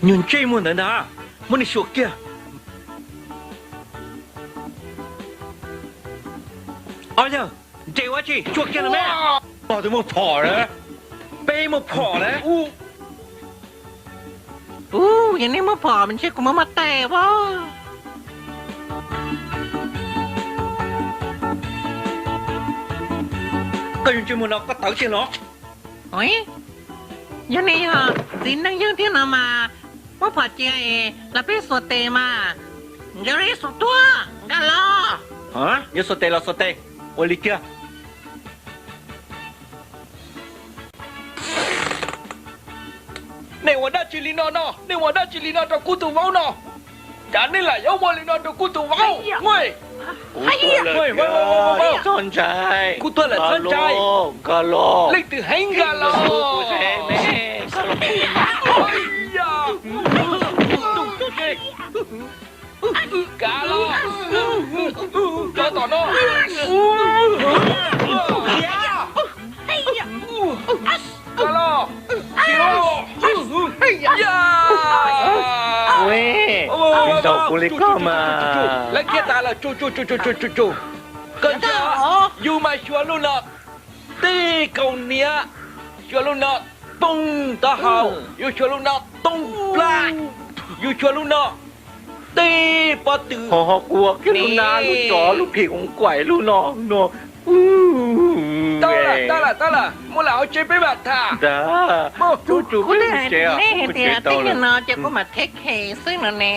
Nyuag ntsej muag ntawd ntag, muab nws xyuas kiag. Ob yawg, nres ua tsi, xyuas kiag los me. Pog twb muaj phom lawm, peb muaj phom lawm. Ub, yog nej muaj phom mas ntshe kuv muaj muaj tes as. Koj yog ntsej muag no koj tawv tiag los? Yog nej yog txiv neej yawg thiab no mas muab phom cia los peb xuas tes mas. Nkawd li xuas tuaj, nkag los. Yuav xuas tes los xuas tes, ua li kiag. Nej ua dab tsi li no no, nej ua dab tsi li no rau kuv tus vauv no? Cas nej lam yuav ua li no rau kuv tus vauv? Txhob ntshai, kuv tuag lawm txhob ntshai. Leej twg heev nkag los. Kav los, cov tom no. Kav los, tsis los. Tsis ntaus kuv li koj mas. Lawv khiav tas lawm, tsuj tsuj tsuj tsuj tsuj tsuj. Koj ntsia, yus mas xyuas lub no tib kaus hniav, xyuas lub no toog taub hau, yus xyuas lub no toog plab, yus xyuas lub no tib pob tw. Ho ho kuv ua kiag lub nab lub tsov lub phim koos kaim lub no no. Tab lawm, tab lawm, tab lawm, muab lam hauv tsev peb mam tham. Ntag, kuv tsuj kuv tsev, kuv tsev tau lawm no ces kuv mam thev khes xwb no ne.